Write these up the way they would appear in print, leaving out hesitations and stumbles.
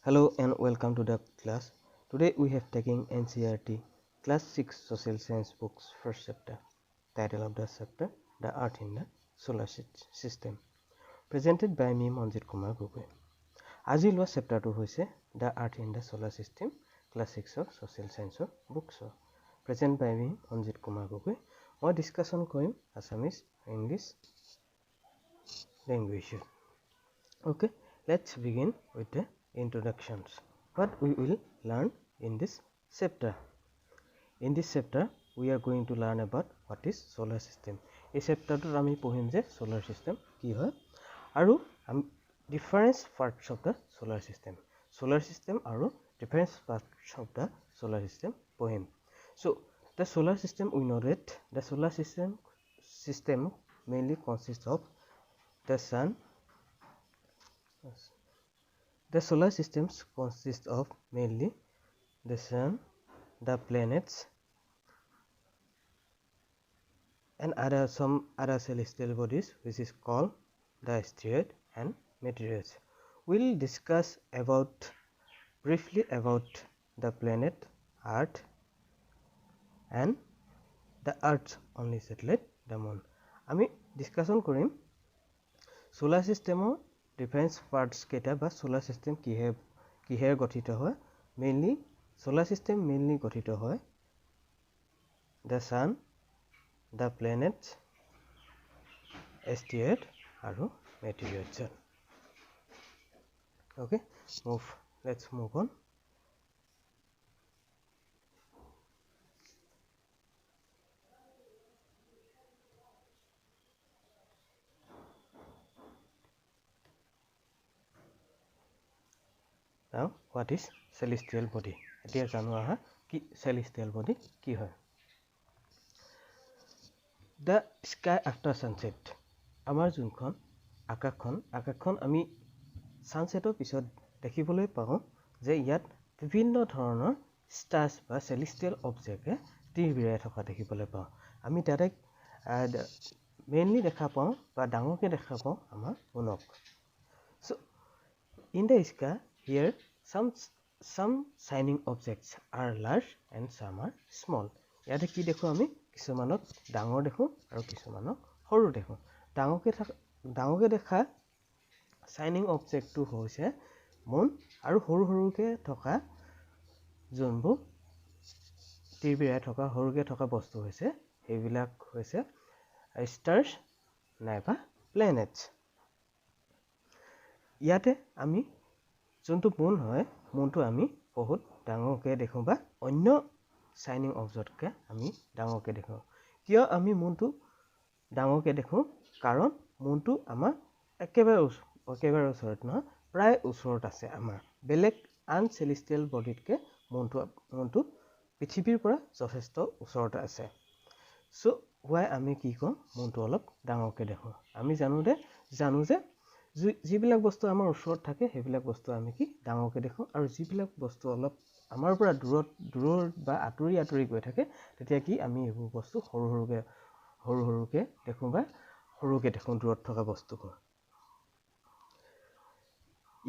Hello and welcome to the class. Today we have taken NCERT Class 6 Social Science books first chapter. Title of the chapter, The Earth in the Solar System. Presented by me, Manjit Kumar Gogoi. আজি লোৱা চেপ্টাৰটো হৈছে The Earth in the Solar System, Class 6ৰ Social Science ৰ বুকছৰ। Present by me, Manjit Kumar Gogoi. মই discussion কৰিম Assamese, English লেংগুৱেজত। Okay, let's begin with the introductions. What we will learn in this chapter? In this chapter, we are going to learn about what is solar system. এই চেপ্টাৰটোত আমি পঢ়িম যে solar system কি হয় আৰু different parts of the solar system. Solar system আৰু different parts of the solar system পঢ়িম। So, the solar system, we know that the solar system mainly consists of the sun. The solar systems consist of mainly the sun, the planets, and other some other celestial bodies, which is called the asteroid and meteoroids. We'll discuss about briefly about the planet Earth and the Earth's only satellite, the moon. আমি discussion কৰিম solar চিষ্টেমৰ difference parts কেইটা বা solar system কিহেৰে গঠিত হয়। Mainly solar system mainly গঠিত হয় the sun, the planets, asteroid আৰু materials. Okay, let's move on. Now, what is celestial body? এতিয়া জানো আহা কি celestial body কি হয়। The sky after sunset. আমাৰ যোনখন আকাশখন আমি ছানছেটৰ পিছত দেখিবলৈ পাওঁ যে ইয়াত বিভিন্ন ধৰণৰ ষ্টাৰ্ছ বা চেলিষ্টিয়েল অবজেক্টে তিৰবিৰাই থকা দেখিবলৈ পাওঁ। আমি তাতে মেইনলি দেখা পাওঁ বা ডাঙৰকৈ দেখা পাওঁ আমাৰ মুনক। So, in the sky here some shining objects are large and some are small. ইয়াতে কি দেখো আমি? কিছুমানক ডাঙৰ দেখো আৰু কিছুমানক সৰু দেখো। ডাঙৰকে দেখা shining objectটো হৈছে মুন আৰু সৰু সৰুকে থকা যোনবোৰ তিৰবিৰাই থকা সৰুকে থকা বস্তু হৈছে সেইবিলাক হৈছে ষ্টাৰ্ছ নাইবা প্লেনেটছ। ইয়াতে আমি যোনটো মুন হয়, মুনটো আমি বহুত ডাঙৰকে দেখোঁ বা অন্য শ্বাইনিং অবজেক্টকে আমি ডাঙৰকে দেখোঁ। কিয় আমি মুনটো ডাঙৰকে দেখোঁ? কাৰণ মুনটো আমাৰ একেবাৰে ওচৰত নহয়, প্ৰায় ওচৰত আছে আমাৰ। বেলেগ আন চেলিষ্টিয়েল বডিতকৈ মুনটো পৃথিৱীৰ পৰা যথেষ্ট ওচৰত আছে। চ' হোৱাই আমি কি কওঁ, মুনটো অলপ ডাঙৰকে দেখোঁ। আমি জানো যে যিবিলাক বস্তু আমাৰ ওচৰত থাকে সেইবিলাক বস্তু আমি কি ডাঙৰকে দেখোঁ, আৰু যিবিলাক বস্তু অলপ আমাৰ পৰা দূৰত বা আঁতৰি আঁতৰি গৈ থাকে তেতিয়া কি আমি এইবোৰ বস্তু সৰু সৰুকে দেখোঁ বা সৰুকে দেখোঁ দূৰত থকা বস্তুবোৰ।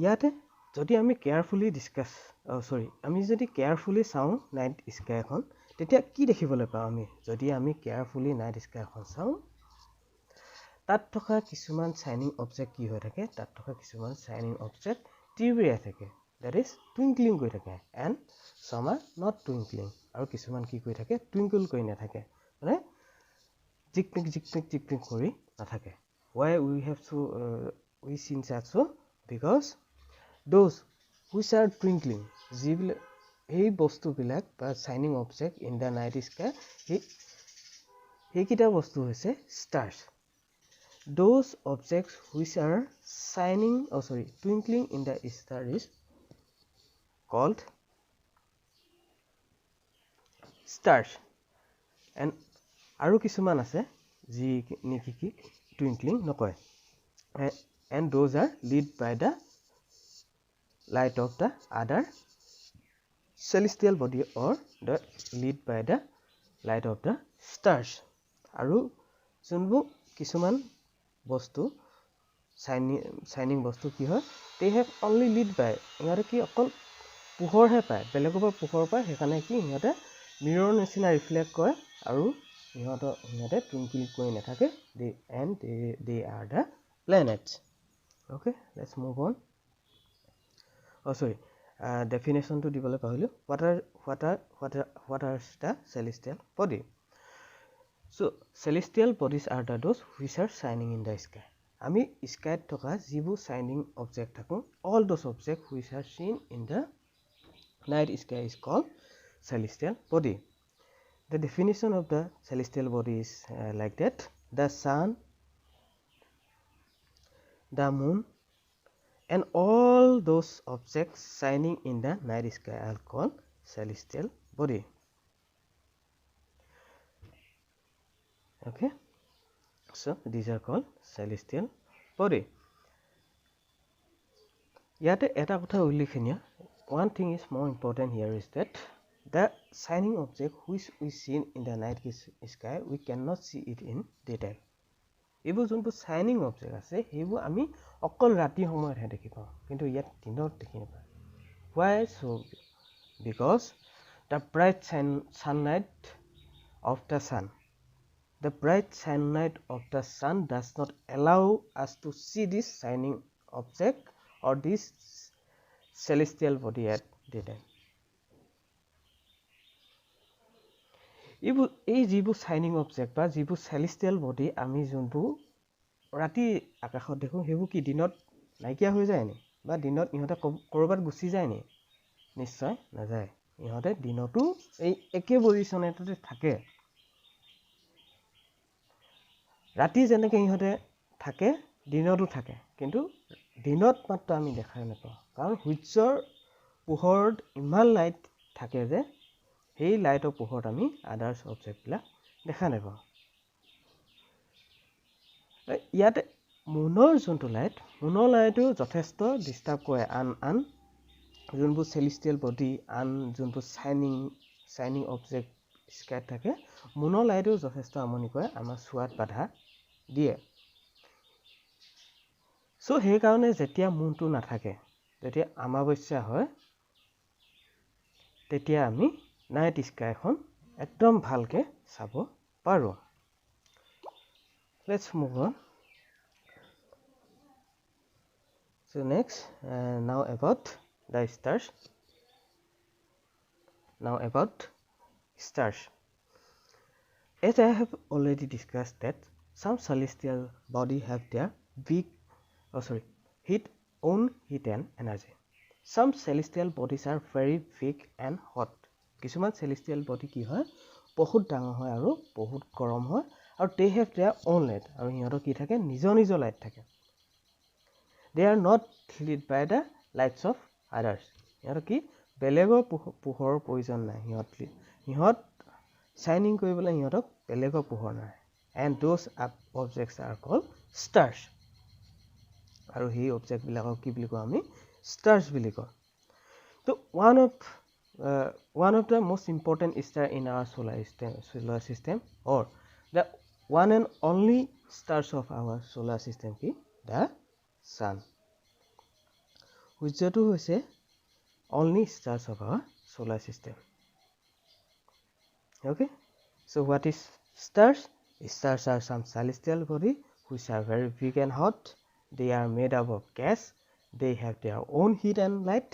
ইয়াতে যদি আমি কেয়াৰফুলি আমি যদি কেয়াৰফুলি চাওঁ নাইট স্কাই এখন, তেতিয়া কি দেখিবলৈ পাওঁ আমি? যদি আমি কেয়াৰফুলি নাইট স্কাই এখন চাওঁ, তাত থকা কিছুমান শ্বাইনিং অবজেক্ট কি হৈ থাকে? তাত থকা কিছুমান শ্বাইনিং অবজেক্ট তিৰবিৰাই থাকে, that is twinkling কৰি থাকে, and some are not twinkling. আৰু কিছুমান কি কৰি থাকে? টুইংকল কৰি নাথাকে, মানে জিকমিক জিকমিক জিকমিক কৰি নাথাকে। Why we have so we seen such so? Because those which are twinkling, যিবিলাক সেই বস্তুবিলাক বা shining object in the night sky, সেইকেইটা বস্তু হৈছে stars. Those objects which are shining, oh sorry, twinkling in the star is called stars. And আৰু কিছুমান আছে যি নেকি কি twinkling নকৰে, and those are lit by the light of the other celestial body or the lit by the light of the stars. আৰু যোনবোৰ কিছুমান বস্তু শ্বাইনিং বস্তু কি হয়, they have only lit by, ইহঁতে কি অকল পোহৰহে পায়, বেলেগৰ পৰা পোহৰ পায়, সেইকাৰণে কি সিহঁতে মিৰৰ নিচিনা ৰিফ্লেক্ট কৰে আৰু সিহঁতে টুইংকিল কৰি নাথাকে। They are the planets. Okay, let's move on. Oh sorry, ডেফিনেশ্যনটো দিবলৈ পাহৰিলোঁ। What are the celestial body? So celestial bodies are the those which are shining in the sky. আমি স্কাইত থকা যিবোৰ শ্বাইনিং অবজেক্ট থাকোঁ, all those object which are seen in the night sky is called celestial body. The definition of the celestial body is like that: the sun, the moon and all those objects shining in the night sky are called celestial body. Okay, so these are called celestial body. ইয়াতে এটা কথা উল্লেখনীয়, one thing is more important here is that the shining object which we seen in the night sky, we cannot see it in daytime. এইবোৰ যোনবোৰ শ্বাইনিং object আছে সেইবোৰ আমি অকল ৰাতি সময়তহে দেখি পাওঁ, কিন্তু ইয়াত দিনত দেখি নাপাওঁ। Why so? Because the bright sunlight of the sun, the bright sunlight of the sun does not allow us to see this shining object or this celestial body at daytime. এইবোৰ এই যিবোৰ শ্বাইনিং অবজেক্ট বা যিবোৰ চেলিষ্টিয়েল body আমি যোনবোৰ ৰাতি আকাশত দেখোঁ, সেইবোৰ কি দিনত নাইকিয়া হৈ যায় নি, বা দিনত ইহঁতে ক'ৰবাত গুচি যায় নি? নিশ্চয় নাযায়। ইহঁতে দিনতো এই একে পজিশ্যন এটাতে থাকে। ৰাতি যেনেকৈ ইহঁতে থাকে দিনতো থাকে, কিন্তু দিনত মাত্ৰ আমি দেখাই নাপাওঁ, কাৰণ সূৰ্যৰ পোহৰত ইমান লাইট থাকে যে সেই লাইটৰ পোহৰত আমি আদাৰ্ছ অবজেক্টবিলাক দেখা নাপাওঁ। ইয়াতে মুনৰ যোনটো লাইট, মুনৰ লাইটো যথেষ্ট ডিষ্টাৰ্ব কৰে আন আন যোনবোৰ চেলিষ্টিয়েল বডি, আন যোনবোৰ শ্বাইনিং অবজেক্ট স্কাইত থাকে, মুনৰ লাইটেও যথেষ্ট আমনি কৰে, আমাৰ চোৱাত বাধা দিয়ে। চ' সেইকাৰণে যেতিয়া মুনটো নাথাকে, যেতিয়া অমাৱস্যা হয়, তেতিয়া আমি নাইট স্কাইখন একদম ভালকৈ চাব পাৰোঁ। Let's move on. So next, now about the stars. Now about stars. As I have already discussed that some celestial body have their big, oh sorry, heat, own heat and energy. Some celestial bodies are very big and hot. কিছুমান celestial body কি হয়, বহুত ডাঙৰ হয় আৰু বহুত গৰম হয়, আৰু they have their own light, আৰু সিহঁতৰ কি থাকে, নিজৰ নিজৰ লাইট থাকে। They are not lit by the lights of others. সিহঁতৰ কি বেলেগৰ পোহৰৰ প্ৰয়োজন নাই, সিহঁত শ্বাইনিং কৰিবলৈ সিহঁতক বেলেগৰ পোহৰ নাই। And those objects are called stars. আৰু সেই অবজেক্টবিলাকক কি বুলি কওঁ আমি, ষ্টাৰ্ছ বুলি কওঁ। তো one of the most important star in our solar system, or the one and only stars of our solar system কি, the sun. সূৰ্যটো হৈছে only stars of our solar system. Okay, so what is stars? Stars are some celestial body which are very big and hot. They are made up of gas. They have their own heat and light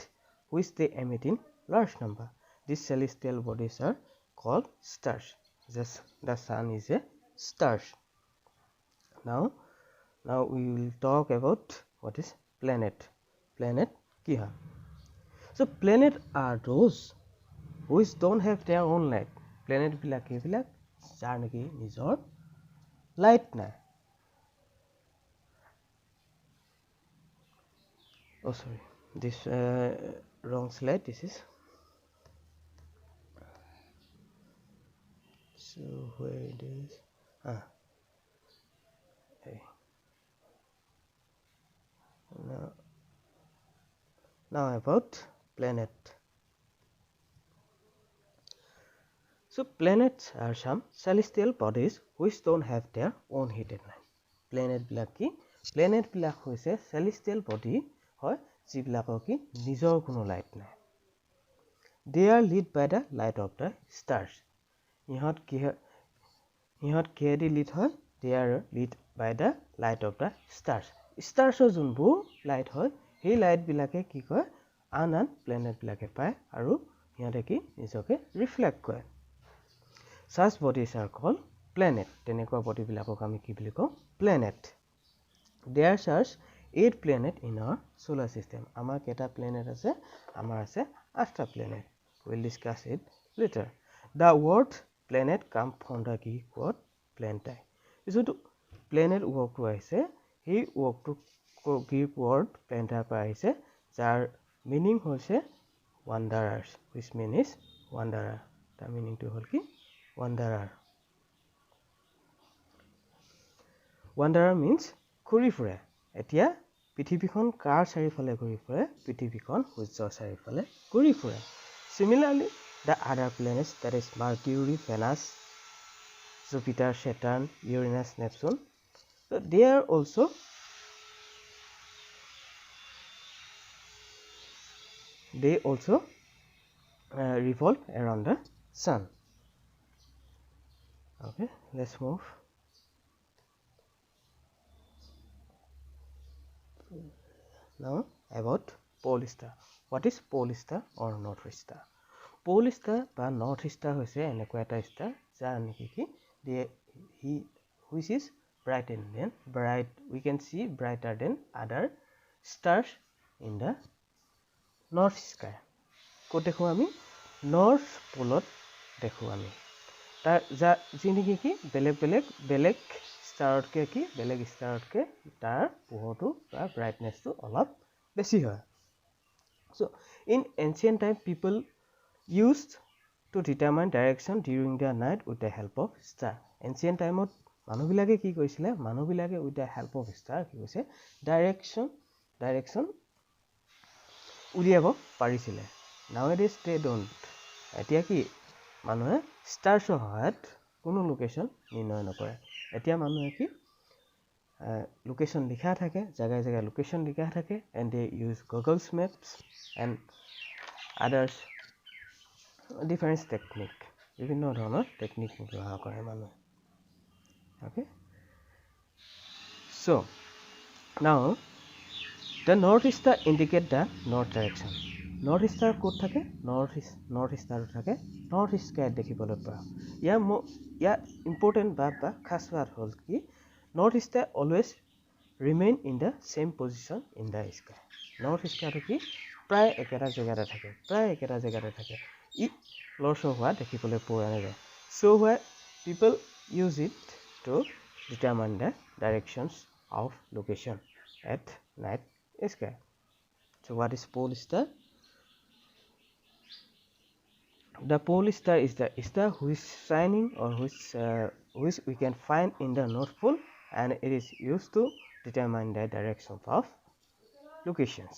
which they emit in large number. These celestial bodies are called stars. Just the sun is a star. Now we will talk about what is planet. Planet ki hai? So planet are those which don't have their own light. Planet bilak এইবিলাক যাৰ নেকি নিজৰ light নাই। Oh sorry, this wrong slide, this is. So where it is? Hey. Now about planet. So planets are some celestial bodies which don't have their own heat and light. Planet বিলাক কি প্লেনেটবিলাক হৈছে চেলিষ্টিয়েল body হয়, যিবিলাকৰ কি নিজৰ কোনো light নাই। They are lit by the light of the stars. ইহঁত কিহেদি লিড হয়? They are lit by the light of the stars. ষ্টাৰ্ছৰ যোনবোৰ লাইট হয়, সেই লাইটবিলাকে কি কয়, আন আন প্লেনেটবিলাকে পায় আৰু সিহঁতে কি নিজকে ৰিফ্লেক্ট কৰে। Such bodies are call planet. তেনেকুৱা বডিবিলাকক আমি কি বুলি কওঁ? Planet. There such 8 planet in our solar system. আমাৰ কেইটা প্লেনেট আছে? আমাৰ আছে 8টা planet. Will discuss it later. The word planet come from the Greek word planetae. যোনটো প্লেনেট ৱৰ্ডটো আহিছে, সেই ৱৰ্ডটো গ্ৰীক ৱৰ্ড প্লেণ্টাৰ পৰা আহিছে, যাৰ মিনিং হৈছে wanderers, which mean is wanderer. তাৰ মিনিংটো হ'ল কি? ৱাণ্ডাৰাৰ। ৱাণ্ডাৰাৰ মিনছ ঘূৰি ফুৰে। এতিয়া পৃথিৱীখন কাৰ চাৰিওফালে ঘূৰি ফুৰে? পৃথিৱীখন সূৰ্যৰ চাৰিওফালে ঘূৰি ফুৰে। Similarly the other planets, that is Mercury, Venus, Jupiter, Saturn, Uranus, Neptune, they are also they also revolve around the sun. Okay, let's move. Now about pole star. What is pole star or north star? Pole star বা north star হৈছে এনেকুৱা এটা star যাৰ নেকি কি he which is brighter than bright, we can see brighter than other stars in the north sky. ক'ত দেখোঁ আমি? নৰ্থ পোলত দেখোঁ আমি। তাৰ যা যি নেকি কি বেলেগ বেলেগ বেলেগ ষ্টাৰতকৈ কি বেলেগ ষ্টাৰতকৈ তাৰ পোহৰটো বা ব্ৰাইটনেছটো অলপ বেছি হয়। So in ancient time people used to determine direction during the night with the help of star. Ancient টাইমত মানুহবিলাকে কি কৰিছিলে? মানুহবিলাকে with the help of star কি কৈছে, ডাইৰেকশ্যন উলিয়াব পাৰিছিলে। Nowadays they don't. এতিয়া কি মানুহে ষ্টাৰ্ছৰ সহায়ত কোনো লোকেশ্যন নিৰ্ণয় নকৰে। এতিয়া মানুহে কি লোকেশ্যন লিখা থাকে, জেগাই জেগাই লোকেশ্যন লিখা থাকে, and they use Googles maps and others different technique. বিভিন্ন ধৰণৰ টেকনিক ব্যৱহাৰ কৰে মানুহে। Okay, so now the north star indicate the north direction. North star ক'ত থাকে? নৰ্থ ষ্টাৰটো থাকে নৰ্থ স্কাইত দেখিবলৈ পোৱা। ইয়াৰ ইম্পৰ্টেণ্ট বা খাচ বাত হ'ল কি, north star always remain in the same position in the sky. North ষ্টাৰটো কি প্ৰায় একেটা জেগাতে থাকে, প্ৰায় একেটা জেগাতে থাকে, ই লৰচৰ হোৱা দেখিবলৈ পোৱা নাযায়। So why people use it to determine the directions of location at night sky. So what is pole star? The pole star is the star which is shining or which we can find in the North Pole, and it is used to determine the direction of locations,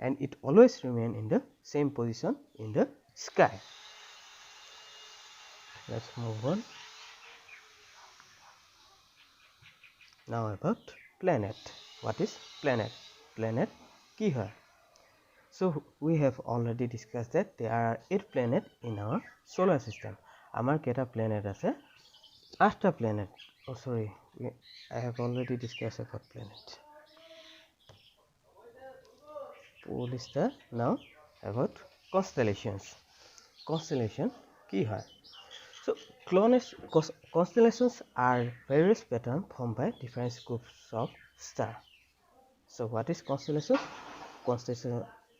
and it always remain in the same position in the sky. Let's move on. Now about planet. What is planet? Planet কি হয়? So we have already discussed that there are 8 planets in our solar system. আমাৰ কেইটা planet আছে? 8টা planet. Oh sorry, I have already discussed about planet. Pole star. Now about constellations. Constellation কি হয়? So constellations are various patterns formed by different groups of stars. So what is constellations?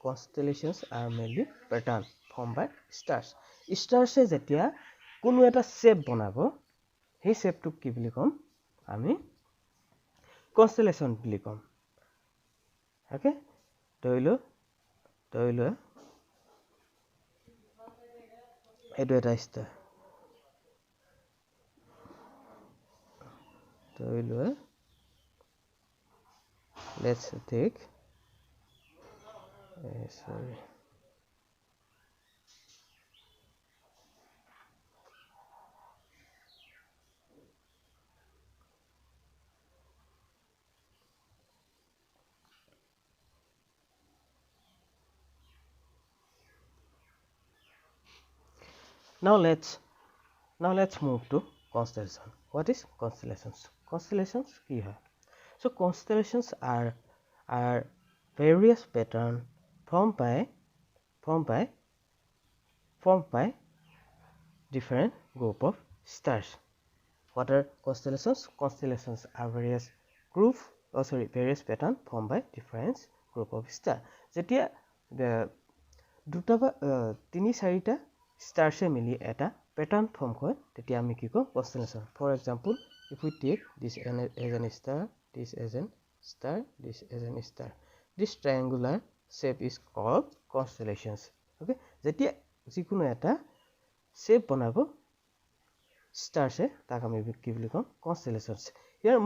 Constellations are mainly pattern formed by stars. Stars যেতিয়া কোনো এটা shape বনাব, সেই shapeটোক কি বুলি ক'ম আমি? Constellation বুলি ক'ম। Okay? ধৰি লোৱা এইটো এটা star। ধৰি লোৱা let's take sorry, Now let's move to constellation. What is constellations? Constellations কি হয়? So constellations are various pattern formed by different group of stars. What are constellations? Constellations are various group, oh sorry, various pattern formed by different group of star. যেতিয়া দুটা বা তিনি চাৰিটা ষ্টাৰ্ছে মিলি এটা pattern form কৰে, তেতিয়া আমি কি কওঁ? Constellation. For example, if we take this as an star, this as an star, this as an star, this triangular shape is called constellations. Okay, যেতিয়া যিকোনো এটা শ্বেপ বনাব ষ্টাৰ্ছে, তাক আমি কি বুলি কওঁ? Constellations. Year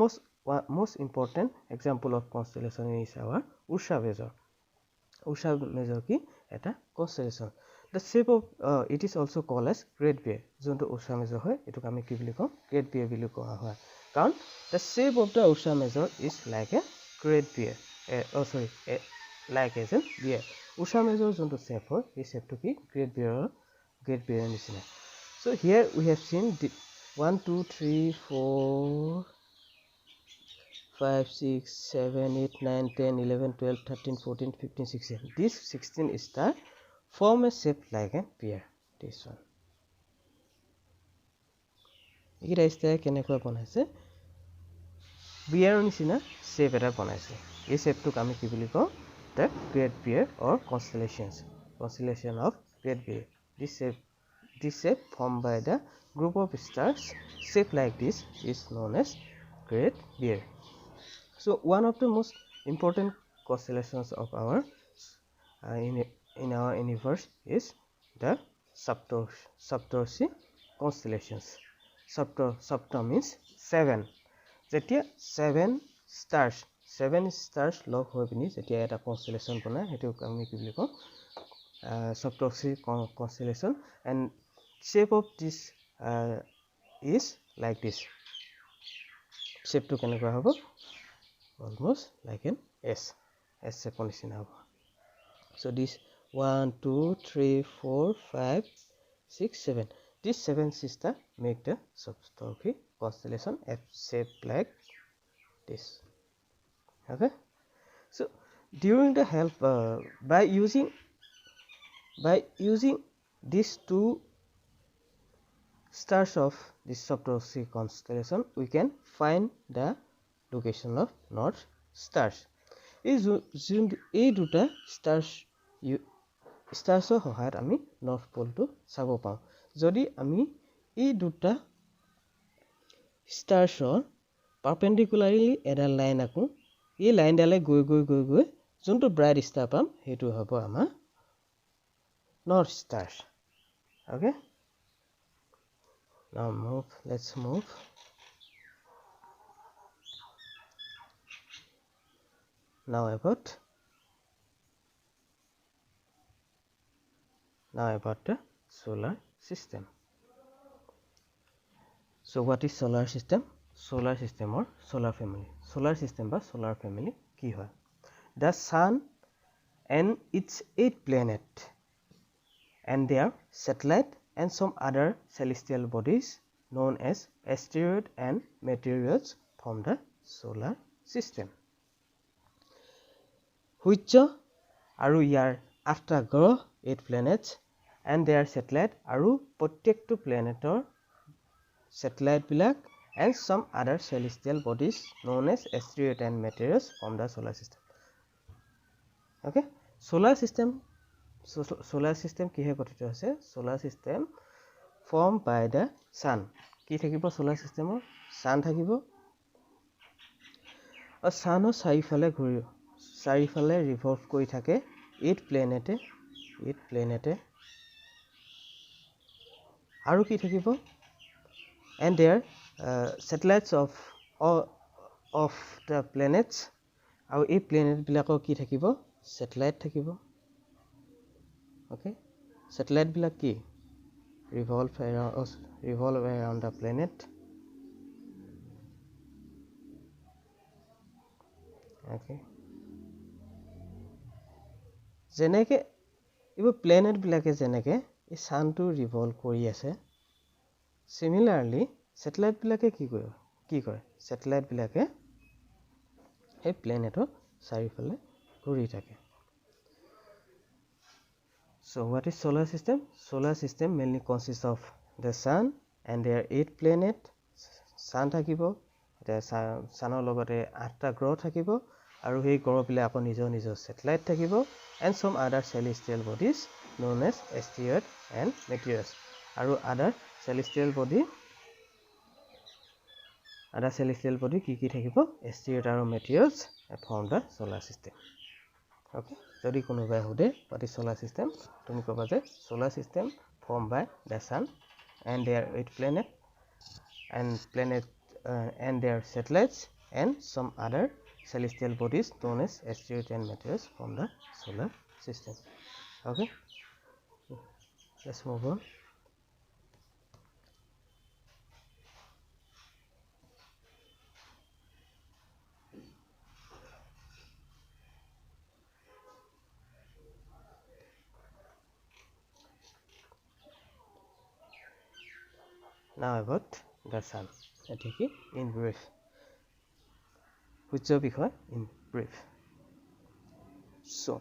most important example of constellation is our Ursa Major. Ursa Major কি এটা constellation. The shape of it is also called as Great Bear. যোনটো Ursa Major হয়, এইটোক আমি কি বুলি কওঁ? Great Bear বুলি কোৱা হয়, কাৰণ the shape of the Ursa Major is like a great bear, oh sorry, like as an bear. Ursa Major যোনটো shape হয়, এই shapeটো কি? Great Bear নিচিনা। So here we have seen the 1 2 3 4 5 6 7 8 9 10 11 12 13 14 15 16. This 16 star form a shape like a bear. This one. এইকেইটা star কেনেকুৱা বনাইছে? বিয়াৰৰ নিচিনা shape এটা বনাইছে। এই শ্বেপটোক আমি কি বুলি কওঁ? The Great Bear or constellations, constellation of Great Bear. This shape formed by the group of stars shape like this is known as Great Bear. So one of the most important constellations of our in our universe is the Saptarshi constellations. Sapta means seven. যেতিয়া seven stars log হৈ পিনি যেতিয়া এটা constellation বনায়, সেইটোক আমি কি বুলি কওঁ? Saptarshi constellation. And shape of this is like this. Shapeটো কেনেকুৱা হ'ব? Almost like an S shape নিচিনা হ'ব। So this 1 2 3 4 5 6 7, these seven sister make the Saptarshi constellation F shape like this. Okay, so during the help by using these two stars of this Saptarshi constellation, we can find the location of north stars. এই দুটা ষ্টাৰ্ছৰ সহায়ত আমি north প'লটো চাব পাওঁ। যদি আমি এই দুটা ষ্টাৰ্ছৰ পাৰপেণ্ডিকুলাৰলি এডাল লাইন আঁকো, এই লাইনডালে গৈ গৈ গৈ গৈ যোনটো ব্ৰাইট ষ্টাৰ পাম, সেইটো হ'ব আমাৰ north stars. Okay, now move, let's move now about the solar system. So what is solar system? Solar system or solar family. Solar system বা solar family কি হয়? The sun and its 8 planet and their satellite and some other celestial bodies known as asteroid and meteoroids form the solar system. সূৰ্য আৰু ইয়াৰ আঠটা গ্ৰহ, 8 planets and their satellite, আৰু প্ৰত্যেকটো প্লেনেটৰ ছেটেলাইটবিলাক and some other celestial bodies known as asteroid and meteoroids form the solar system. Okay, solar system কিহে গঠিত হৈছে? Solar system form by the sun. কি থাকিব solar systemৰ? Sun থাকিব, আৰু sunৰ চাৰিফালে ঘূৰি চাৰিফালে ৰিভলভ কৰি থাকে 8 প্লেনেটে, আৰু কি থাকিব? And their satellites of the planets, আৰু এই প্লেনেটবিলাকৰ কি থাকিব? ছেটেলাইট থাকিব। Okay, ছেটেলাইটবিলাক কি? Revolve around the planet. Okay, যেনেকৈ এইবোৰ প্লেনেটবিলাকে যেনেকৈ এই ছানটো ৰিভল্ভ কৰি আছে, চিমিলাৰলি ছেটেলাইটবিলাকে কি কৰে? ছেটেলাইটবিলাকে সেই প্লেনেটৰ চাৰিওফালে ঘূৰি থাকে। So what is solar system? Solar system mainly consists of the sun and their 8 planet. Sun থাকিব, এতিয়া ছানৰ লগতে 8টা গ্ৰহ থাকিব, আৰু সেই গ্ৰহবিলাক আকৌ নিজৰ নিজৰ ছেটেলাইট থাকিব, and some other celestial bodies known as asteroid and meteors. আৰু আদাৰ চেলেষ্টিয়েল বডি কি কি থাকিব? এষ্টিৰইড আৰু meteors form the solar system. Okay, যদি কোনোবাই সোধে what is solar system, তুমি ক'বা যে solar system form by the sun and their 8 planet and planet and their satellites and some other celestial bodies known as asteroids and meteors from the solar system. Okay, let's move on. Now about the sun. এতিয়া কি in brief, সূৰ্যৰ বিষয়ে in brief. So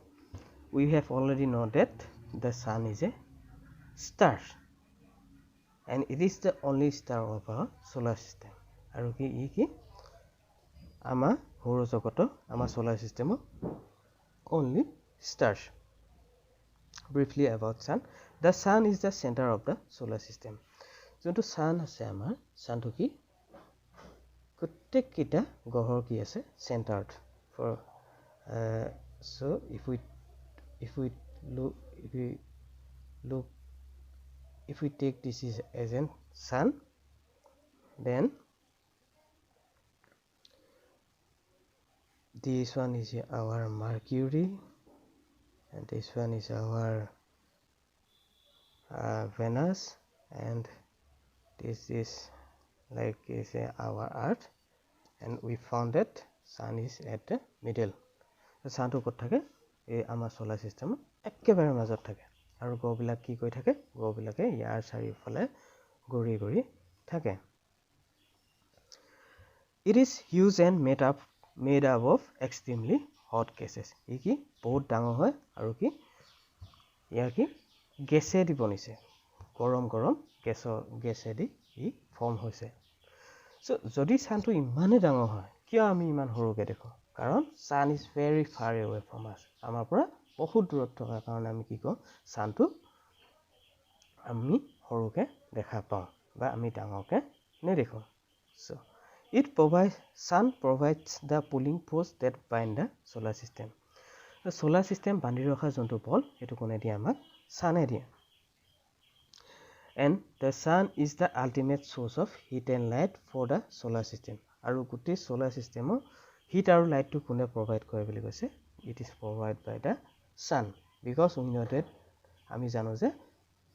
we have already know that the sun is a star and it is the only star of our solar system. আৰু কি ই কি আমাৰ সৌৰজগতৰ, আমাৰ solar system only star. Briefly about sun. The sun is the center of the solar system. যোনটো San আছে আমাৰ, ছানটো কি গোটেইকেইটা গ্ৰহৰ কি আছে চেণ্টাৰত। For so if we if we if we look if we take this is as an sun, then this one is our Mercury and this one is our Venus and this is like is our Earth, and we found that sun is at the middle. ছানটো ক'ত থাকে? এই আমাৰ solar system একেবাৰে মাজত থাকে, আৰু গ্ৰহবিলাক কি কৰি থাকে? গ্ৰহবিলাকে ইয়াৰ চাৰিওফালে ঘূৰি ঘূৰি থাকে। It is huge and made up of extremely hot gases. ই কি বহুত ডাঙৰ হয় আৰু কি ইয়াৰ কি গেছেদি বনিছে, গৰম গৰম গেছেদি ই ফৰ্ম হৈছে। চ' যদি ছানটো ইমানেই ডাঙৰ হয়, কিয় আমি ইমান সৰুকৈ দেখোঁ? কাৰণ sun is very far away from us. আমাৰ পৰা বহুত দূৰত থকাৰ কাৰণে আমি কি কওঁ, ছানটো আমি সৰুকৈ দেখা পাওঁ বা আমি ডাঙৰকৈ নেদেখোঁ। So it provide sun provides the pulling force that bind the solar system. Solar system বান্ধি ৰখা যোনটো বল, সেইটো কোনে দিয়ে আমাক? ছানে দিয়ে। And the sun is the ultimate source of heat and light for the solar system. আৰু গোটেই solar system heat আৰু lightটো কোনে provide কৰে বুলি কৈছে? It is provided by the sun, because we know that আমি জানো যে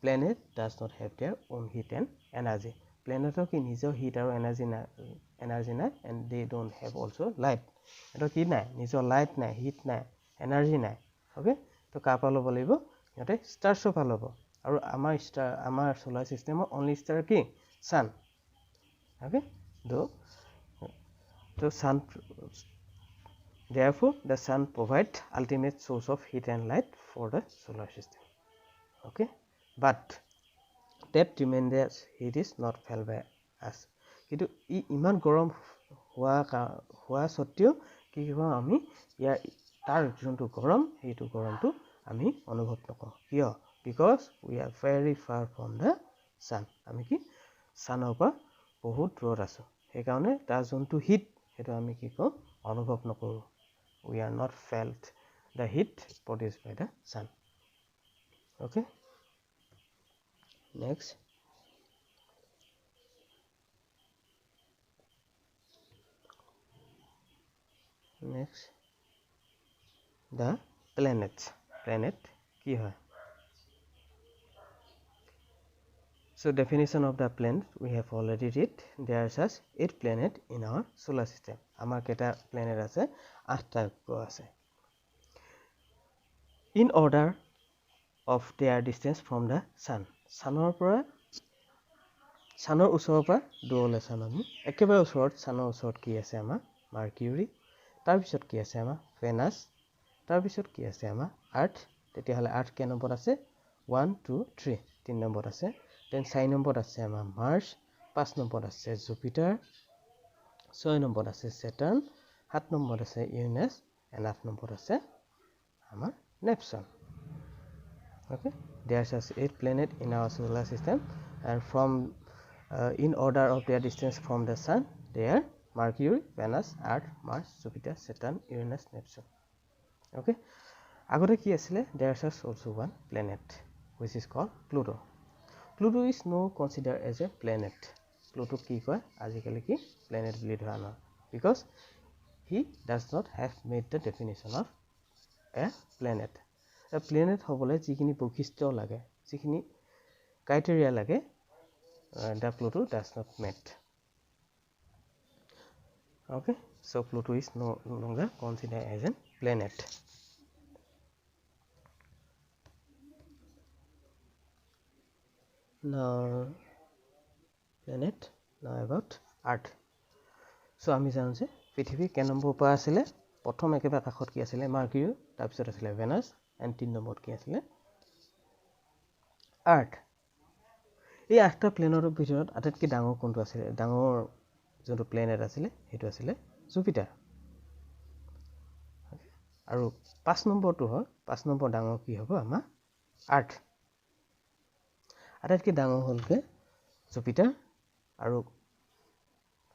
planet does not have their own heat and energy. Planetৰ কি নিজৰ heat আৰু energy নাই, and they don't have also light. সিহঁতৰ কি নাই? নিজৰ light নাই, heat নাই, energy নাই। Okay, তো কাৰ পৰা ল'ব লাগিব? সিহঁতে starsৰ পৰা ল'ব। আৰু আমাৰ ষ্টাৰ, আমাৰ সোলাৰ চিষ্টেমৰ অনলি ষ্টাৰ কি? ছান। অ'কে, তো sun, therefore the sun provide ultimate source of heat and light for the solar system. Okay, but that tremendous heat is not felt by us. কিন্তু ই ইমান গৰম হোৱা স্বত্তেও কি কওঁ আমি, ইয়াৰ তাৰ যোনটো গৰম, সেইটো গৰমটো আমি অনুভৱ নকৰোঁ। কিয়? Because we are very far from the sun. আমি কি ছানৰ পৰা বহুত দূৰত আছোঁ, সেইকাৰণে তাৰ যোনটো হিট, সেইটো আমি কি কওঁ, অনুভৱ নকৰোঁ। We are not felt the heat produced by the sun. Okay, next. Next, the planets. Planet কি হয়? So definition of the planet we have already read. There are such 8 planet in our solar system. আমাৰ কেইটা planet আছে? 8টা গ্ৰহ আছে। In order of their distance from the sun. ছানৰ পৰা, ছানৰ ওচৰৰ পৰা দূৰলৈ চাম আমি। একেবাৰে ওচৰত, ছানৰ ওচৰত কি আছে আমাৰ? মাৰ্কিউৰি। তাৰপিছত কি আছে আমাৰ? ভেনাছ। তাৰপিছত কি আছে আমাৰ? আৰ্থ। তেতিয়াহ'লে আৰ্থ কেই নম্বৰত আছে? 1, 2, 3, 3 নম্বৰত আছে। Then 4 নম্বৰত আছে আমাৰ মাৰ্চ, 5 নম্বৰত আছে জুপিটাৰ, 6 নম্বৰত আছে ছেটাৰ্ণ, 7 নম্বৰত আছে ইউৰেনাছ, এণ্ড 8 নম্বৰত আছে আমাৰ Neptune. Okay, there are 8 planet in our solar system, and from in order of their distance from the sun, they are Mercury, Venus, Earth, Mars, Jupiter, Saturn, Uranus, Neptune. Okay, আগতে কি আছিলে? There is also one planet which is called Pluto. Pluto is no considered as a planet. Pluto কি কয় আজিকালি? কি planet বুলি ধৰা নহয়, because he does not have made the definition of a planet. A planet হ'বলৈ যিখিনি বৈশিষ্ট্য লাগে, যিখিনি ক্ৰাইটেৰিয়া লাগে, the Pluto does not met. Okay, so Pluto is no longer considered as a planet. Now planet, now about Earth. So আমি জানো যে পৃথিৱী কেই নম্বৰ পৰা আছিলে? প্ৰথম একেবাৰে কাষত কি আছিলে? মাৰ্কিউৰি, তাৰপিছত আছিলে ভেনাছ, এণ্ড 3 নম্বৰত কি আছিলে? আৰ্থ। এই 8টা প্লেনেটৰ ভিতৰত আটাইতকৈ ডাঙৰ কোনটো আছিলে? ডাঙৰ যোনটো প্লেনেট আছিলে সেইটো আছিলে জুপিটাৰ। আৰু 5 নম্বৰটো হয়, 5 নম্বৰ ডাঙৰ কি হ'ব আমাৰ? আৰ্থ। আটাইতকৈ ডাঙৰ হ'লগৈ জুপিটাৰ, আৰু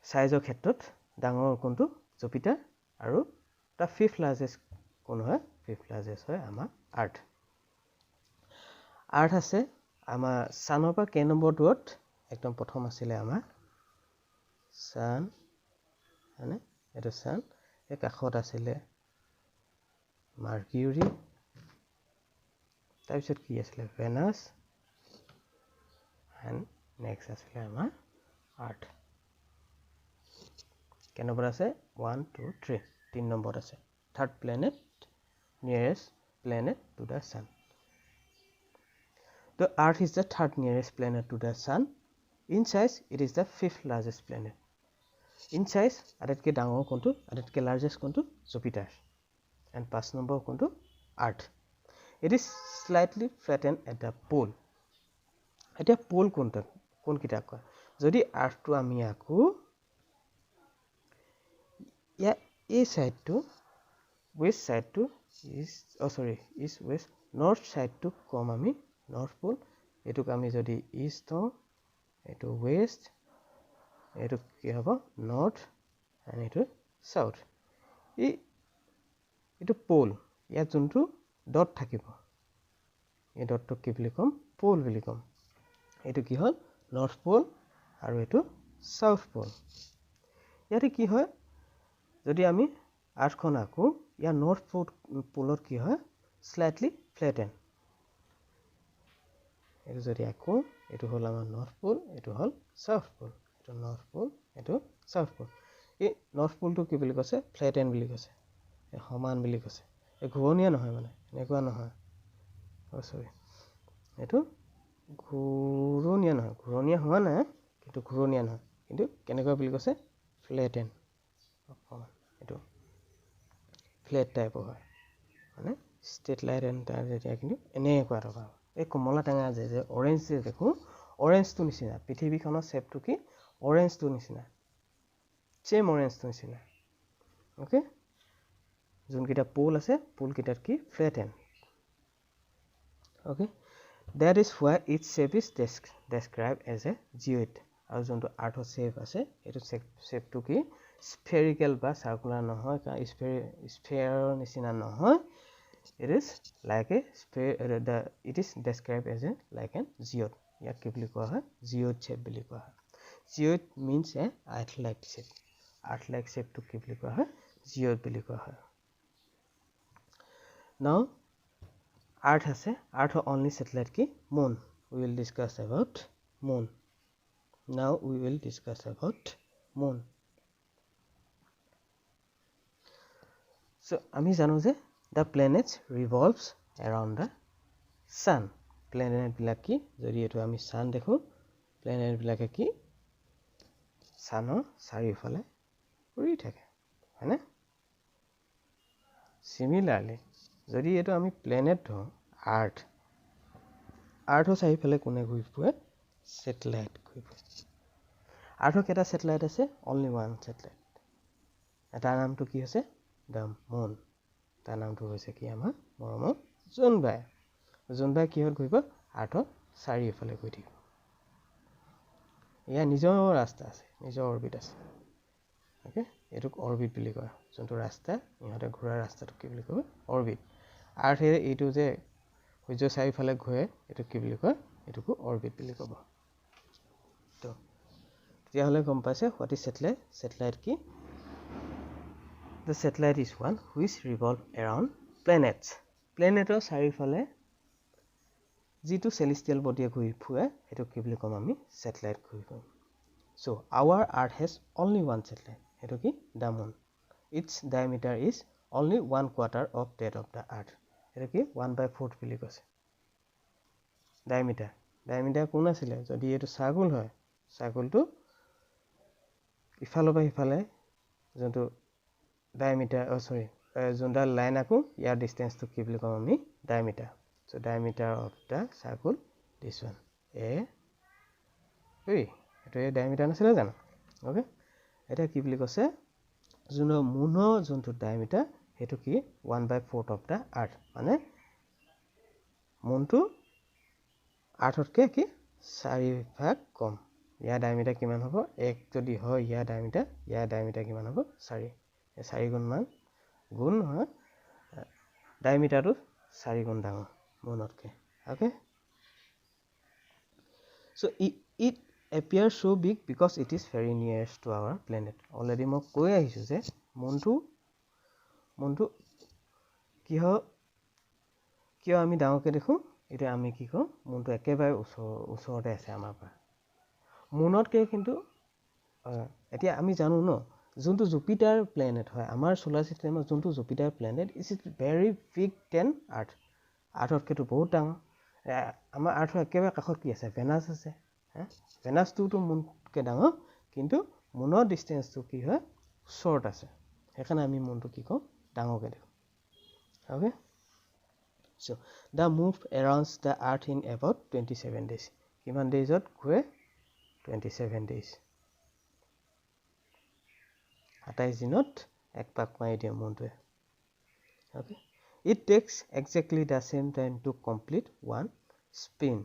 চাইজৰ ক্ষেত্ৰত ডাঙৰ কোনটো? জুপিটাৰ। আৰু the fifth largest কোন হয়? ফিফ্থ লাৰ্জেষ্ট হয় আমাৰ আৰ্থ। আৰ্থ আছে আমাৰ ছানৰ পৰা কেই নম্বৰ দূৰত? একদম প্ৰথম আছিলে আমাৰ ছান, হয়নে? এইটো ছান, এই কাষত আছিলে মাৰ্কিউৰি, তাৰপিছত কি আছিলে? ভেনাছ, এণ্ড নেক্সট আছিলে আমাৰ আৰ্থ। কেই নম্বৰত আছে? 1, 2, 3, 3 নম্বৰত আছে। Third planet, nearest planet to the sun. The Earth is the third nearest planet to the sun. In size, it is the fifth largest planet. In size, আটাইতকৈ ডাঙৰ কোনটো? আটাইতকৈ লাৰ্জেষ্ট কোনটো? জুপিটাৰ। এণ্ড 5 নম্বৰ কোনটো? Earth. It is slightly flatten at the pole. এতিয়া প'ল কোনটো, কোনকেইটা কয়? যদি আৰ্থটো আমি আকো, ইয়াৰ এই ছাইডটো ৱেষ্ট ছাইডটো, ইষ্ট, অ' চৰি, ইষ্ট ৱেষ্ট নৰ্থ ছাইডটোক ক'ম আমি নৰ্থ প'ল। এইটোক আমি যদি ইষ্ট থওঁ, এইটো ৱেষ্ট, এইটো কি হ'ব? নৰ্থ, এণ্ড এইটো চাউথ। এই এইটো প'ল, ইয়াত যোনটো ডট থাকিব এই ডটটোক কি বুলি ক'ম? প'ল বুলি ক'ম। এইটো কি হ'ল? নৰ্থ প'ল, আৰু এইটো চাউথ প'ল। ইয়াতে কি হয়, যদি আমি আৰ্থখন আঁকো, ইয়াৰ নৰ্থ প'লত কি হয়? শ্লাইটলি ফ্লেটেন। এইটো যদি আঁকো, এইটো হ'ল আমাৰ নৰ্থ প'ল, এইটো হ'ল চাউথ প'ল, এইটো নৰ্থ প'ল, এইটো চাউথ প'ল। এই নৰ্থ প'লটো কি বুলি কৈছে? ফ্লেটেন বুলি কৈছে, এই সমান বুলি কৈছে, এই ঘূৰণীয়া নহয়, মানে এনেকুৱা নহয়, অ' চৰি, এইটো ঘূৰণীয়া নহয়, ঘূৰণীয়া হোৱা নাই কিন্তু, ঘূৰণীয়া নহয় কিন্তু কেনেকুৱা বুলি কৈছে? ফ্লেটেন, অকণমান এইটো ফ্লেট টাইপৰ হয়, মানে ষ্ট্ৰেইট লাইন এটা যেতিয়া, কিন্তু এনেকুৱা থকা এই কমলা টেঙা যে যে অৰেঞ্জ যে দেখোঁ, অৰেঞ্জটো নিচিনা। পৃথিৱীখনৰ শ্বেপটো কি? অৰেঞ্জটো নিচিনা, ছেইম অৰেঞ্জটো নিচিনা। অ'কে, যোনকেইটা প'ল আছে প'লকেইটাত কি? Flatten. Okay, that is why its shape is describe as a geoid. আৰু যোনটো আৰ্থৰ শ্বেপ আছে সেইটো শ্বেপটো কি? স্ফেৰিকেল বা চাৰ্কুলাৰ নহয়, কাৰণ স্ফেয়াৰৰ নিচিনা নহয়। It is like a sphere, the it is describe as a like an geoid. ইয়াক কি বুলি কোৱা হয়? জিঅ'ড শ্বেপ বুলি কোৱা হয়। Geoid means a earth like shape. Earth like শ্বেপটোক কি বুলি কোৱা হয়? জিঅ'ড বুলি কোৱা হয়। নাও আৰ্থ আছে, আৰ্থৰ অনলি ছেটেলাইট কি? Moon. We will discuss about moon. Now we will discuss about moon. So আমি জানো যে the planets revolves around the sun. প্লেনেটবিলাক কি, যদি এইটো আমি ছান দেখোঁ, প্লেনেটবিলাকে কি ছানৰ চাৰিওফালে ঘূৰি থাকে, হয়নে? চিমিলাৰলি যদি এইটো আমি প্লেনেট ধৰোঁ, আৰ্থ, আৰ্থৰ চাৰিওফালে কোনে ঘূৰি ফুৰে? ছেটেলাইট ঘূৰি ফুৰে। আৰ্থৰ কেইটা ছেটেলাইট আছে? Only one satellite. তাৰ নামটো কি হৈছে? The moon. তাৰ নামটো হৈছে কি? আমাৰ মৰমৰ জোনবাই। জোনবাই কিহত ঘূৰিব? আৰ্থৰ চাৰিওফালে ঘূৰি থাকিব। ইয়াৰ নিজৰ ৰাস্তা আছে, নিজৰ অৰবিট আছে। অ'কে, এইটোক অৰবিট বুলি কয়। যোনটো ৰাস্তা, ইহঁতে ঘূৰা ৰাস্তাটোক কি বুলি ক'ব? অৰবিট। আৰ্থে এইটো যে সূৰ্যৰ চাৰিওফালে ঘূৰে, এইটোক কি বুলি কয়? এইটোকো অৰবিট বুলি ক'ব। তো তেতিয়াহ'লে গম পাইছে what is satellite. Satellite কি? The satellite is one which revolve around planets. প্লেনেটৰ চাৰিওফালে যিটো চেলিষ্টিয়েল বডিয়ে ঘূৰি ফুৰে, সেইটোক কি বুলি ক'ম আমি? ছেটেলাইট ঘূৰি ফুৰে। So our earth has only one satellite, সেইটো কি? The moon. Its diameter is only one quarter of that of the earth. সেইটো কি? 1/4 বুলি কৈছে। ডায়মিটাৰ, ডায়মিটাৰ কোন আছিলে? যদি এইটো চাৰ্কুল হয়, চাৰ্কুলটো ইফালৰ পৰা সিফালে যোনটো ডায়মিটাৰ, অ' চৰি, যোনডাল লাইন আঁকো, ইয়াৰ ডিষ্টেঞ্চটো কি বুলি ক'ম আমি? Diameter. So diameter of the circle, this one a, এই এইটো এই ডায়মিটাৰ নাছিলে জানো? অ'কে, এতিয়া কি বুলি কৈছে? যোনটো মুনৰ যোনটো ডায়মিটাৰ, সেইটো কি? 1/4 অফ the আৰ্থ। মানে মুনটো আৰ্থতকৈ কি 4 ভাগ কম। ইয়াৰ ডায়মিটাৰ কিমান হ'ব? 1 যদি হয় ইয়াৰ ডায়মিটাৰ, ইয়াৰ ডায়মিটাৰ কিমান হ'ব? 4। 4 গুণমান গুণ নহয়, ডায়মিটাৰটো 4 গুণ ডাঙৰ মুনতকৈ। Okay, so it appear so big because it is very nearest to our planet. Already মই কৈ আহিছোঁ যে মুনটো কিয় আমি ডাঙৰকৈ দেখোঁ? এতিয়া আমি কি কওঁ, মুনটো একেবাৰে ওচৰতে আছে আমাৰ পৰা মুনতকৈ। কিন্তু এতিয়া আমি জানো ন, যোনটো জুপিটাৰ প্লেনেট হয়, আমাৰ চ'লাৰ চিষ্টেমৰ যোনটো Jupiter planet is it very big than earth. আৰ্থতকৈতো বহুত ডাঙৰ। আমাৰ আৰ্থৰ একেবাৰে কাষত কি আছে? ভেনাছ আছে। ভেনাছটোতো মুনতকৈ ডাঙৰ, কিন্তু মুনৰ ডিষ্টেঞ্চটো কি হয়? ওচৰত আছে। সেইকাৰণে আমি মুনটো কি কওঁ? ডাঙৰকৈ দেখোঁ। Okay, so the move around the earth in about 27 days. কিমান ডেইজত ঘূৰে? 27 ডেইজ। 27 দিনত এক পাক মাৰি দিয়ে মুনটোৱে। Okay, it takes exactly the same time to complete one spin.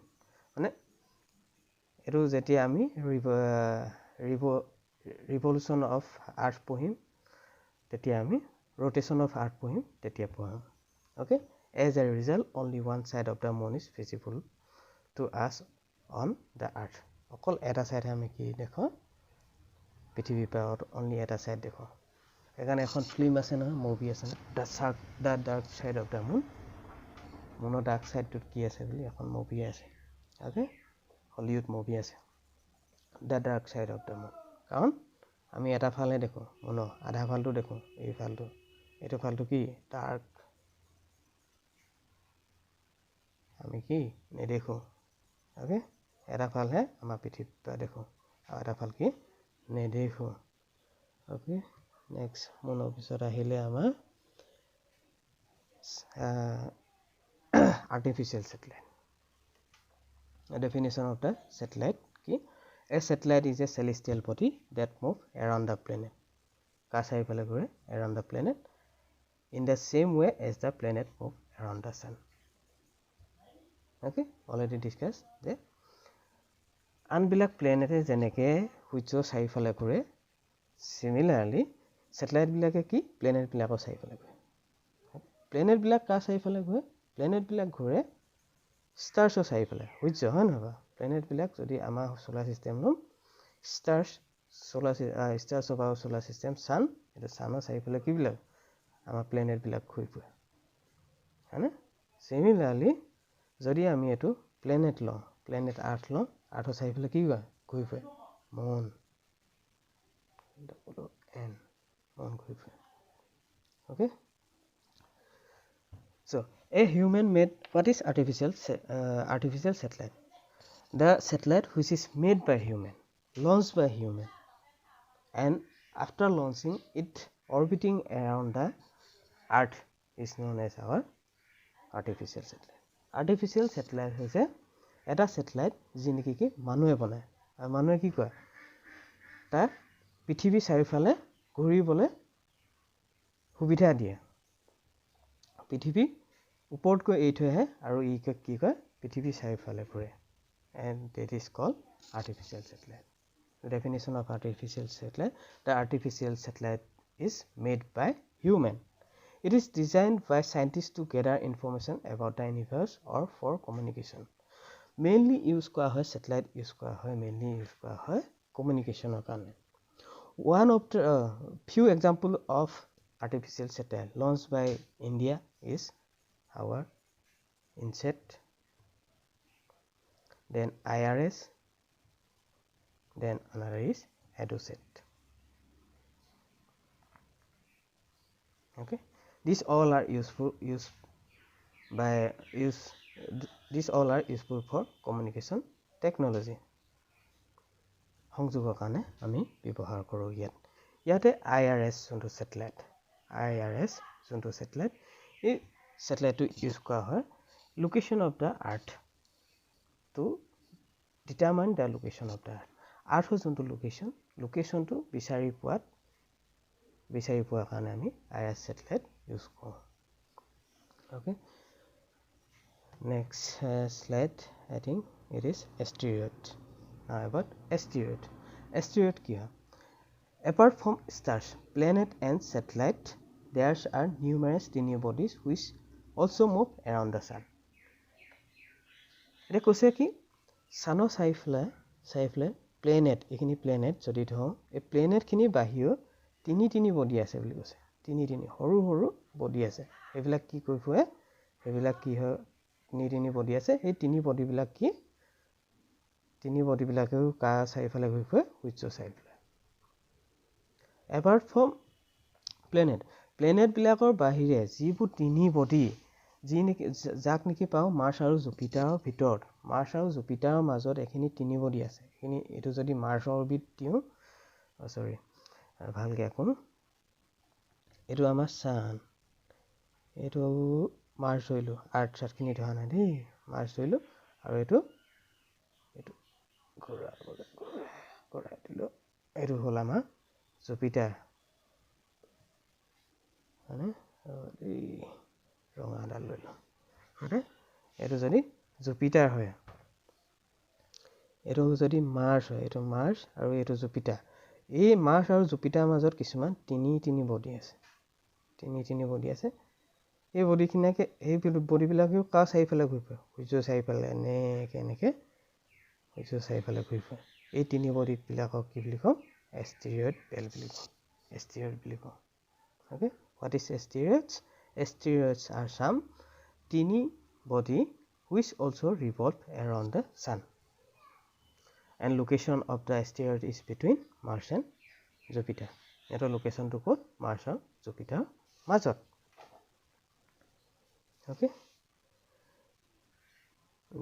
মানে এইটো যেতিয়া আমি ৰিভলিউশ্যন অফ আৰ্থ পঢ়িম, তেতিয়া আমি ৰোটেশ্যন অফ আৰ্থ পঢ়িম, তেতিয়া পঢ়াম। Okay, as a result only one side of the moon is visible to us on the earth. অকল এটা ছাইডহে আমি কি দেখোঁ পৃথিৱীৰ পৰা, অনলি এটা ছাইড দেখোঁ। সেইকাৰণে এখন ফিল্ম আছে নহয়, মুভি আছে, the dark side of the moon. মুনৰ dark ছাইডটোত কি আছে বুলি এখন মুভি আছে। অ'কে, হলিউড মুভি আছে, the dark side of the moon. কাৰণ আমি এটা ফালহে দেখোঁ মুনৰ, আধা ফালটো দেখোঁ, এই ফালটো, এইটো ফালটো কি ডাৰ্ক, আমি কি নেদেখোঁ। অ'কে, এটা ফালহে আমাৰ পৃথিৱীৰ পৰা দেখোঁ আৰু এটা ফাল কি নেদেখোঁ। অ'কে, নেক্সট মুনৰ পিছত আহিলে আমাৰ artificial satellite. Definition of the satellite কি? A satellite is a celestial body that move around the planet. কাৰ চাৰিওফালে ঘূৰে? Around the planet in the same way as the planet move around the sun. Okay, already discuss যে আনবিলাক প্লেনেটে যেনেকৈ সূৰ্যৰ চাৰিওফালে ঘূৰে, similarly ছেটেলাইটবিলাকে কি প্লেনেটবিলাকৰ চাৰিওফালে ঘূৰে। প্লেনেটবিলাক কাৰ চাৰিওফালে ঘূৰে? প্লেনেটবিলাক ঘূৰে ষ্টাৰ্ছৰ চাৰিওফালে, সূৰ্য, হয় নহয় বাৰু? প্লেনেটবিলাক যদি আমাৰ চ'লাৰ চিষ্টেম ল'ম, stars solar stars of our solar system sun, এইটো ছানৰ চাৰিওফালে কিবিলাক আমাৰ প্লেনেটবিলাক ঘূৰি ফুৰে, হয়নে? চিমিলাৰলি যদি আমি এইটো প্লেনেট লওঁ, প্লেনেট আৰ্থ লওঁ, আৰ্থৰ চাৰিওফালে কি কয় ঘূৰি ফুৰে? মুন, এন, মুন ঘূৰি ফুৰে। Okay, so A human made, what is artificial satellite? The satellite which is made by human, launched by human, and after launching it orbiting around the earth is known as our artificial satellite. Artificial satellite হৈছে এটা satellite যি নেকি কি মানুহে বনায়, আৰু মানুহে কি কয় তাক পৃথিৱীৰ চাৰিওফালে ঘূৰিবলৈ সুবিধা দিয়ে। পৃথিৱীৰ ওপৰত গৈ এৰি থৈ আহে আৰু ই কি কয় পৃথিৱীৰ চাৰিওফালে ঘূৰে, and that is called artificial satellite. The definition of artificial satellite: the artificial satellite is made by human. It is designed by scientists to gather information about the universe or for communication. Mainly use কৰা হয়, satellite use কৰা হয়, mainly use কৰা হয় communicationৰ কাৰণে। One of the few example of artificial satellite launched by India is our INSAT, then IRS, then another is EDUSAT. Okay, these all are useful use by use these all are useful for communication technology. সংযোগৰ কাৰণে আমি ব্যৱহাৰ কৰোঁ। ইয়াতে IRS যোনটো satellite, IRS যোনটো satellite, এই satellite use কৰা হয় location of the earth to determine the location of the earth. আৰ্থৰ যোনটো লোকেশ্যন, লোকেশ্যনটো বিচাৰি পোৱাৰ কাৰণে আমি IRS satellite use কৰোঁ। Okay, next slide, I think it is asteroid. Now about asteroid. Asteroid কি হয়? Apart from stars, planet and satellite, there are numerous tiny bodies which also move around the sun. এতিয়া কৈছে কি ছানৰ চাৰিওফালে planet, এইখিনি planet যদি ধৰোঁ, এই প্লেনেটখিনিৰ বাহিৰেও তিনি বডি আছে বুলি কৈছে। তিনি সৰু সৰু বডি আছে, সেইবিলাক কি কৰি ফুৰে, সেইবিলাক কি হয়, তিনি বডি আছে। সেই তিনি বডিবিলাক কি, তিনি বডিবিলাকেও কাৰ চাৰিওফালে ঘূৰি ফুৰে? সূৰ্য চাৰিওফালে। এপাৰ্ট ফ্ৰম প্লেনেট, প্লেনেটবিলাকৰ বাহিৰে যিবোৰ তিনি বডি, যি নেকি যাক নেকি পাওঁ মাৰ্চ আৰু জুপিটাৰৰ ভিতৰত, মাৰ্চ আৰু জুপিটাৰৰ মাজত এইখিনি তিনি বডি আছে। এইখিনি এইটো যদি মাৰ্চ অৰবিট দিওঁ, চৰি ভালকৈ আকোঁ, এইটো আমাৰ ছান, এইটো মাৰ্চ ধৰিলোঁ, আৰ্থ চাৰ্টখিনি ধৰা নাই দেই, মাৰ্চ ধৰিলোঁ, আৰু এইটো এইটো ঘূৰাই দিলোঁ, এইটো হ'ল আমাৰ জুপিটাৰ, হয়নে? এই ৰঙা এডাল লৈ লওঁ, হয়নে? এইটো যদি জুপিটাৰ হয়, এইটো যদি মাৰ্চ হয়, এইটো মাৰ্চ আৰু এইটো জুপিটাৰ। এই মাৰ্চ আৰু জুপিটাৰৰ মাজত কিছুমান তিনি বডি আছে, তিনি বডি আছে। এই বডিখিনিকে, এই বডিবিলাকেও কাৰ চাৰিওফালে ঘূৰি ফুৰে? সূৰ্যৰ চাৰিওফালে এনেকৈ এনেকৈ সূৰ্যৰ চাৰিওফালে ঘূৰি ফুৰে। এই তিনি বডিবিলাকক কি বুলি কওঁ? এষ্টেৰইড বেল্ট বুলি কওঁ, এষ্টেৰইড বুলি কওঁ। Okay, what is asteroids? Asteroids are some tiny body which also revolve around the sun, and location of the asteroid is between Mars and Jupiter. এটা লোকেশ্যনটো ক'ত? মাৰ্চ আৰু জুপিটাৰৰ মাজত। Okay,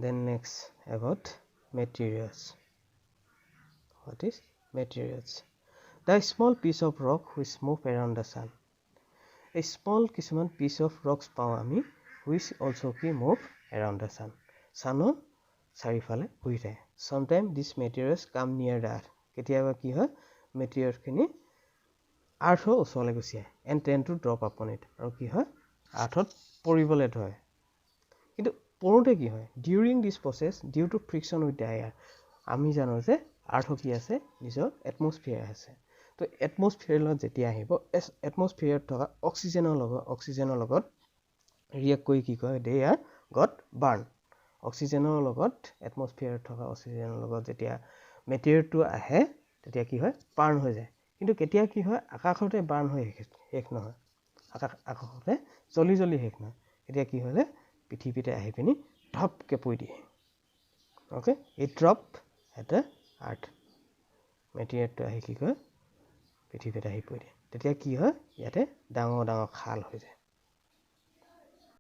then next about meteors. What is meteors? The small piece of rock which move around the sun. A small কিছুমান piece of rocks পাওঁ আমি which also কি move around the sun. Sunৰ চাৰিওফালে ঘূৰি থাকে। Sometimes these meteors come near the earth. কেতিয়াবা কি হয়, মেটিয়ৰখিনি আৰ্থৰ ওচৰলৈ গুচি আহে and tend to drop upon it. আৰু কি হয়, আৰ্থত পৰিবলৈ ধৰে। কিন্তু পৰোঁতে কি হয়, during this process due to friction with the air, আমি জানো যে আৰ্থৰ কি আছে, নিজৰ এটমছফিয়াৰ আছে। তো এটমছফিয়াৰ লগত যেতিয়া আহিব, এটমছফিয়াৰত থকা অক্সিজেনৰ লগত ৰিয়েক্ট কৰি কি কয়, দে আৰ গট বাৰ্ণ। অক্সিজেনৰ লগত, এটমছফিয়াৰত থকা অক্সিজেনৰ লগত যেতিয়া মেটেৰিয়েলটো আহে, তেতিয়া কি হয়, বাৰ্ণ হৈ যায়। কিন্তু কেতিয়া কি হয়, আকাশতে বাৰ্ণ হৈ শেষ নহয়, আকাশতে জ্বলি জ্বলি শেষ নহয়। এতিয়া কি হ'লে পৃথিৱীতে আহি পিনি ধপকৈ পৰি দিয়ে। Okay, it drop at the earth. মেটেৰিয়েলটো আহি কি কয়, পৃথিৱীত আহি পৰি দিয়ে। তেতিয়া কি হয়, ইয়াতে ডাঙৰ ডাঙৰ খাল হৈ যায়।